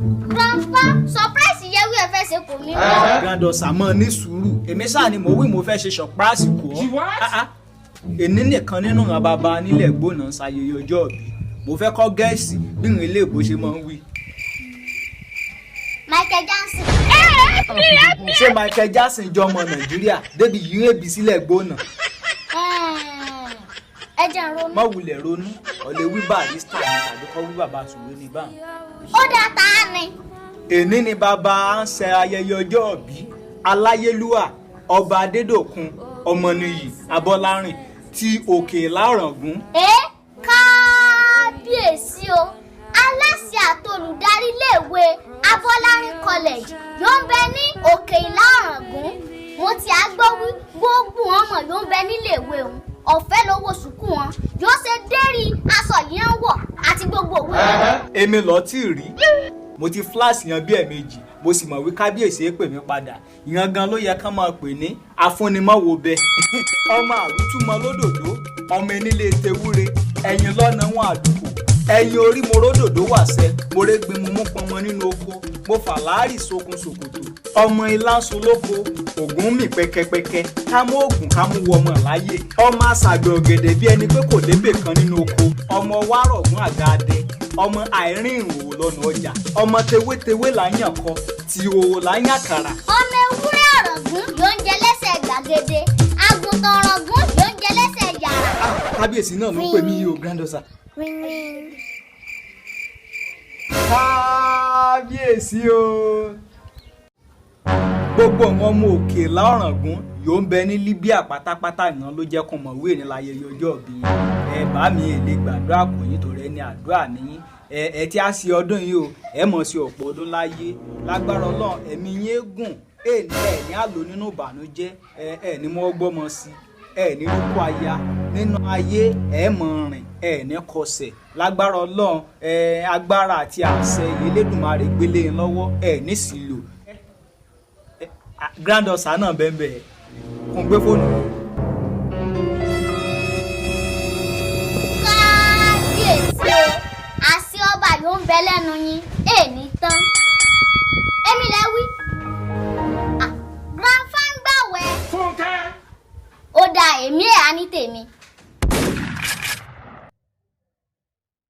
Grandpa, surprise yẹ wí ẹ fẹ́ ṣe kò mí wọ́. Granddaughter, mọ́ ní sùúrù. Èmi sáà ni mo wí mo fẹ́ ṣe surprise kù ọ́. Ah, ah. Èní nìkan nínú ìran bàbá nílẹ̀ gbóná ń ṣayẹyẹ ọjọ́ ìbí. Mo fẹ́ kọ́ gẹ̀ẹ́sì bí ìrìn ilé ìbò ṣe máa ń wí. Michael Jackson. Ṣé Michael Jackson jọ ọmọ Nàìjíríà débi yìí ń èbí sílẹ̀ gbóná? Ẹ jẹ́ n ronú. Má wulẹ̀ ronú, ọ̀lẹ́ wí Barrister ni tàbí kọ́ wí bàbá Sùwé ní báwọn. Ó dá ta ni. Èní ni bàbá ń ṣe ayẹyẹ ọjọ́ ìbí aláyélúwà, Ọba Adédòkun Ọmọnìyí Abọ́lárìn ti Òkè Ìlá-Ọ̀ràngún. Ẹ kábíyèsí o, aláṣẹ àtolùdarí iléèwé Abọ́lárin College yóò ń bẹ ní Òkè Ìlà Ọ̀ràngún. Mo ti á gbọ́ wí gbogbo ọmọ yóò ń bẹ níléèwé òun, ọ̀fẹ́ lówó sùkú wọn, yóò ṣe dérí aṣọ yìí ń wọ̀ àti gbogbo òwe wọn. Èmi lọ tí ì rí, mo ti flash yan bí ẹ̀ẹ̀mejì, mo sì mọ̀ wí kábíyèsí pè mí padà. Ìyan gan ló yẹ ká máa pè ní afúnimọ̀wò bẹ. Ọmọ àrùtúmọ̀ lódòdó, ọmọ enílé tewúre, ẹ̀yìn lọ́nà wọn àdùkù, ẹ̀yìn orí mo ródòdó wàṣẹ, mo régbin, mo mú pọnmọ nínú oko, mo fà láàrì sókun ṣòkòtò, ọmọ ilá ń solóko ògùn mì pẹkẹpẹkẹ, ká mú ògùn ká mú wọmọ láyè, ọmọ àṣàgbẹ̀ ọ̀gẹ̀dẹ̀ bí ẹni pé kò débè kan nínú oko, ọmọ wárọ̀gùn àga adẹ, ọmọ àìrìn ìhòòhò lọ́nà ọjà, ọmọ tewétewé là ń yàn kọ tí ìhòòhò là ń yàn kàrà. Ọmọ ewúrẹ́ Ọ̀ràngún yóò ń jẹ lẹ́sẹ̀ gbàgede, àgùntàn Ọ̀ràngún yóò ń jẹ lẹ́sẹ̀ yàrá. Kábíyèsí náà ló pè mí yìí o, granddaughter. Kábíyèsí o, gbogbo àwọn ọmọ Òkè Láọ̀ràngún yóò ń bẹ ní Libya pátápátá, ìran ló jẹ́ kó mọ̀ wíwèé ní láyẹyẹ ọjọ́ ìbí yín. Ẹ bá mi èlé gbàdúrà kò yín torí ẹni àdúrà níyín. Ẹ tí a ṣe ọdún yìí o, ẹ mọ̀ sí ọ̀pọ̀ ọdún láyé lágbára Ọlọ́run. Ẹ̀mí yín gùn, ẹ ní àlò nínú ìbànújẹ́, ẹ ní mọ́ gbọ́mọ sí, ẹ ní rúkọ aya nínú ayé, ẹ mọ̀ rìn, ẹ ní kọsẹ̀ lágbára Ọlọ́run. Ẹ agbára àti àṣẹ Elédùmarè gbélé yín lọ́wọ́, ẹ ní sílò. Granddaughter náà bẹ́ẹ̀ bẹ́ẹ̀ kò ń gbé fóònù. Kábíyèsí o, àṣẹ ọba yóò ń bẹ lẹ́nu yín.